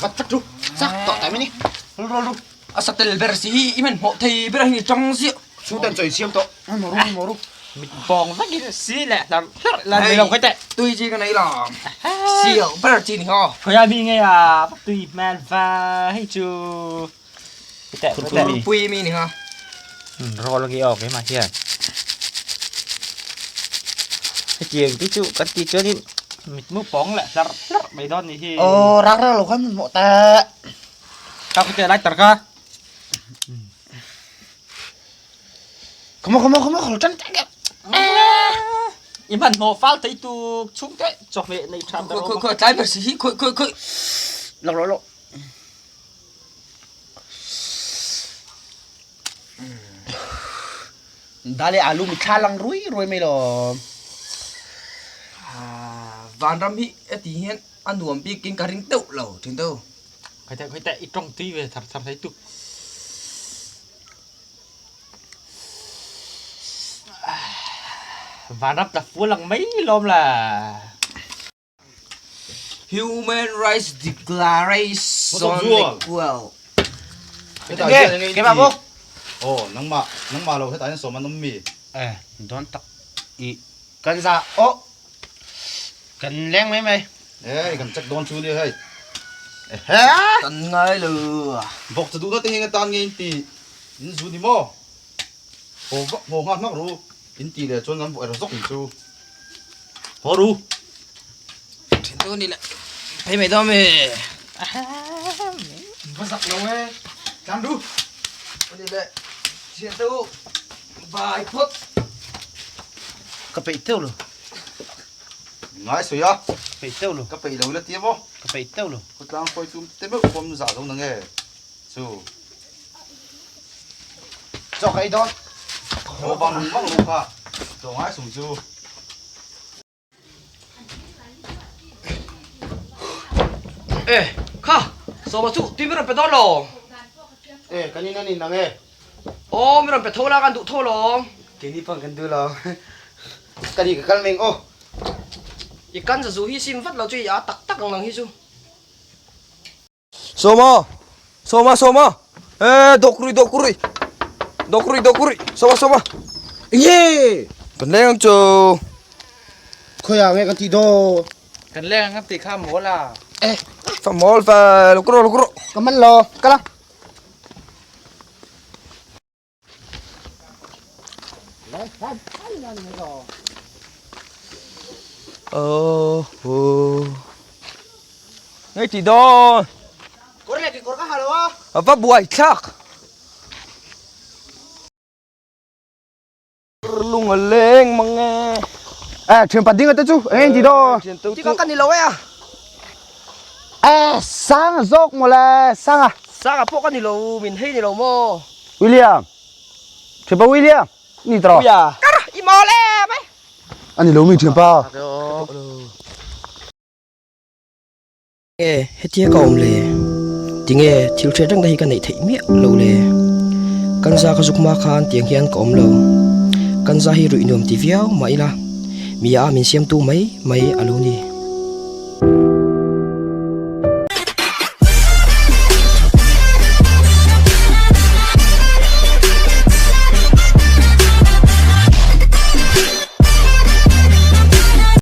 vat vat ru. Sak tawh tai mai ni. Roll roll ru. A satel ber si hi i hmanhmawh thei ber a hi tang ziah. Chhungten chawi siam tawh. Maw ru maw ru. Mit bawng vekin si leh hlar hlar lan mai lo kai teh. Tui chi ka nei la. Sial ber chi ni ha. Khawia mi nge a tui hmel va hei chu. Teh teh. Pui mi ni ha. Roll gi aw keimah hian. Hetiang te chu kan tih chuanin mitmu pawng leh hlar hlar mai dawn nih hi. Aw rak rak lo khan hmanhmawh teh. Ka kute lighter ka. Come on come on come on khol tan tan. I hmanhmawh fal thei tuk chhungte chawhmeh nei tha Khoi khoi khoi tlai ber si hi khoi khoi khoi. Lak lo lo. Dale alu mi thla lang rui rui mai lo. Vanram hi heti hian a nuam bik in ka ring deuh lo thin deuh. Khoi teh khoi teh i tawng tui ve thar thar thei tuk. Vanram tla fual ang mai lawm la. Human Rights Declaration Equal. Nge, ke ba bawk. Oh, nangmah, nangmah lo hetah hian sawm an awm mi? Eh, dawn tak i kan za oh kan leng mai mai. Eh, kan check dawn chu nia hei. Ehe! Kan ngai lo. Vawk cha duhna te hi atan nge in ti in zu ni maw? Haw vak haw nghal hmak ru in ti leh chuan kan vawh er zawk ang chu. Haw ru. Thin tu ni le. Phei mai dawn mi. Va zak lo e. Tlan ru. Ni le. Thian tu vai phawt. Ka peih teuh lo. Ngai sawi a. Ka peih teuh lo. Ka peih lo ila tia maw? Ka peih teuh lo. Khawtlang hruai tum te meuh pawm zah lo na nge chu. Chaw ka ei dawn. Haw bang bang lo kha. Chaw ngai sung chu. E kha sawma chu tui mi rawn pe dawn lo. E kan in a ni nang e. Aw mi rawn pe tho la kan duh tho lo. Keini pawh kan duh lo. Ka ni ka kal meng aw. I kan zazu hi sim vat lo chu i a tak tak ang nang hi chu. Sawma Sawma Sawma e dawk rui dawk rui dawk rui dawk rui Sawma Sawma Enge kan leng ang chu Khawiah nge kan tih dawn Kan leng ang kan tih kha mawl a Eh Fa mawl fa lo kuro lo kuro Ka man lo kal ang Ngay tih dawn. Kawr leh kekawr ka ha lo a. A va buai thlak. Lung a leng mang e. Eh thian pa ding a te chu eng eng tih dawn. Ti ka kan ni lo e a. Eh sang a zawk maw le sang a. Sang a pawh ka ni lo min hei ni lo maw. William thianpa William ni tawh. Uia kar i mawl em e. A ni lo mi thianpa. Nge hetia ka awm le? Tinge thil hriat reng te hi ka neih theih miah lo le? Kanza ka zuk hma khan tiang hian ka awm lo. Kanza hi ruih nuam ti viau mah ila, mi a min siamtu mai mai a lo ni.